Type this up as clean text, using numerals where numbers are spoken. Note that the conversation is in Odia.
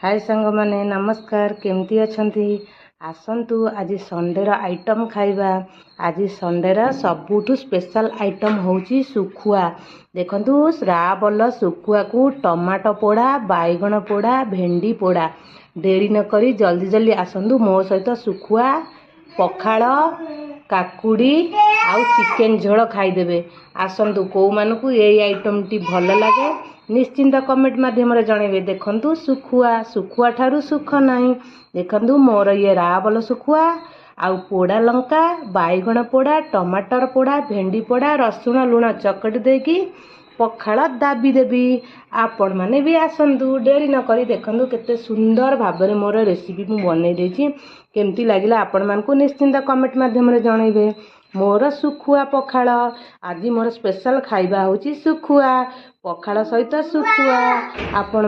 ହାଏ ସାଙ୍ଗମାନେ, ନମସ୍କାର। କେମିତି ଅଛନ୍ତି? ଆସନ୍ତୁ, ଆଜି ସଣ୍ଡେର ଆଇଟମ୍ ଖାଇବା। ଆଜି ସଣ୍ଡେର ସବୁଠୁ ସ୍ପେଶାଲ୍ ଆଇଟମ୍ ହେଉଛି ଶୁଖୁଆ। ଦେଖନ୍ତୁ, ରାବଲ ଶୁଖୁଆକୁ ଟମାଟୋ ପୋଡ଼ା, ବାଇଗଣ ପୋଡ଼ା, ଭେଣ୍ଡି ପୋଡ଼ା। ଡେରି ନକରି ଜଲ୍ଦି ଜଲ୍ଦି ଆସନ୍ତୁ ମୋ ସହିତ, ଶୁଖୁଆ, ପଖାଳ, କାକୁଡ଼ି ଆଉ ଚିକେନ୍ ଝୋଳ ଖାଇଦେବେ। ଆସନ୍ତୁ, କେଉଁମାନଙ୍କୁ ଏଇ ଆଇଟମ୍ଟି ଭଲ ଲାଗେ, ନିଶ୍ଚିନ୍ତ କମେଣ୍ଟ ମାଧ୍ୟମରେ ଜଣାଇବେ। ଦେଖନ୍ତୁ ଶୁଖୁଆ, ଶୁଖୁଆ ଠାରୁ ସୁଖ ନାହିଁ। ଦେଖନ୍ତୁ, ମୋର ଇଏ ରାବଲ ଶୁଖୁଆ ଆଉ ପୋଡ଼ା ଲଙ୍କା, ବାଇଗଣ ପୋଡ଼ା, ଟମାଟର ପୋଡ଼ା, ଭେଣ୍ଡି ପୋଡ଼ା, ରସୁଣ ଲୁଣ ଚକଟି ଦେଇକି ପଖାଳ ଦାବି ଦେବି। ଆପଣମାନେ ବି ଆସନ୍ତୁ ଡେରି ନକରି। ଦେଖନ୍ତୁ, କେତେ ସୁନ୍ଦର ଭାବରେ ମୋର ରେସିପି ମୁଁ ବନେଇ ଦେଇଛି। କେମିତି ଲାଗିଲା ଆପଣମାନଙ୍କୁ, ନିଶ୍ଚିନ୍ତ କମେଣ୍ଟ ମାଧ୍ୟମରେ ଜଣାଇବେ। ମୋର ଶୁଖୁଆ ପଖାଳ, ଆଜି ମୋର ସ୍ପେଶାଲ୍ ଖାଇବା ହେଉଛି ଶୁଖୁଆ ପଖାଳ ସହିତ ଶୁଖୁଆ। ଆପଣ